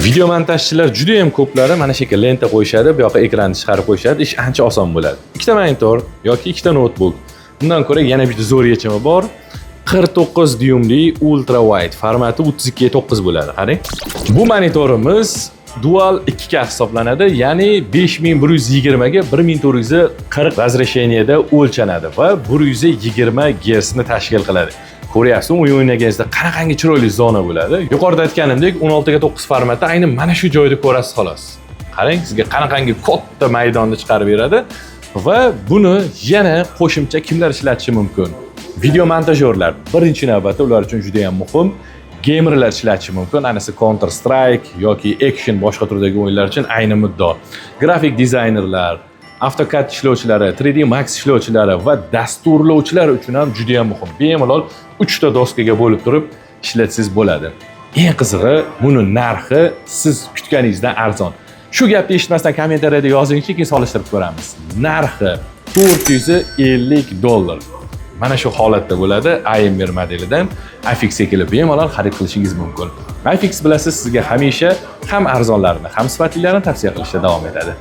Video montajchilar juda ham ko'plari mana shu yerga lenta qo'yishadi, bu yoqqa ekranni chiqarib qo'yishadi, ish ancha oson bo'ladi. Ikkita monitor yoki ikkita noutbuk. Bundan ko'ra yana bitta zo'r yechimi bor. 49 dyumli ultra wide, formati 32 9 bo'ladi. Qarang. Bu monitorimiz dual 2K hisoblanadi, ya'ni 5120 ga 1440 разрешение da o'lchanadi va 120 Hz ni tashkil qiladi. Ko'ryapsizmi, o'yin o'ynaganingizda qanaqangi chiroyli zona bo'ladi. Yuqorida aytganimdek, 16 ga 9 formatda ayni mana shu joyda ko'rasiz, xolos. Qarang, sizga qanaqangi katta maydonni chiqarib beradi va buni yana qo'shimcha kimlar ishlatishi mumkin? Video montajyorlar birinchi navbatda, ular uchun juda ham muhim. Geymerlar ishlatishi mumkin, ayniqsa Counter Strike yoki action, boshqa turdagi o'yinlar uchun ayni muddao. Grafik dizaynerlar, AutoCAD ishlovchilari, 3D Max ishlovchilari va dasturlovchilar uchun ham juda ham muhim. Bemalol 3 ta doskaga bo'lib turib ishlatsangiz bo'ladi. Eng qizig'i, buni narxi siz kutganingizdan arzon. Shu gapni eshitmasdan kommentariyada yozingchi, keyin solishtirib ko'ramiz. Narxi 450 dollar. Mana shu holatda bo'ladi AMR modelidan iFixga kelib bemalol xarid qilishingiz mumkin. iFix, bilasiz, sizga hamisha ham arzonlarini, ham sifatlilarini tavsiya qilishda davom etadi.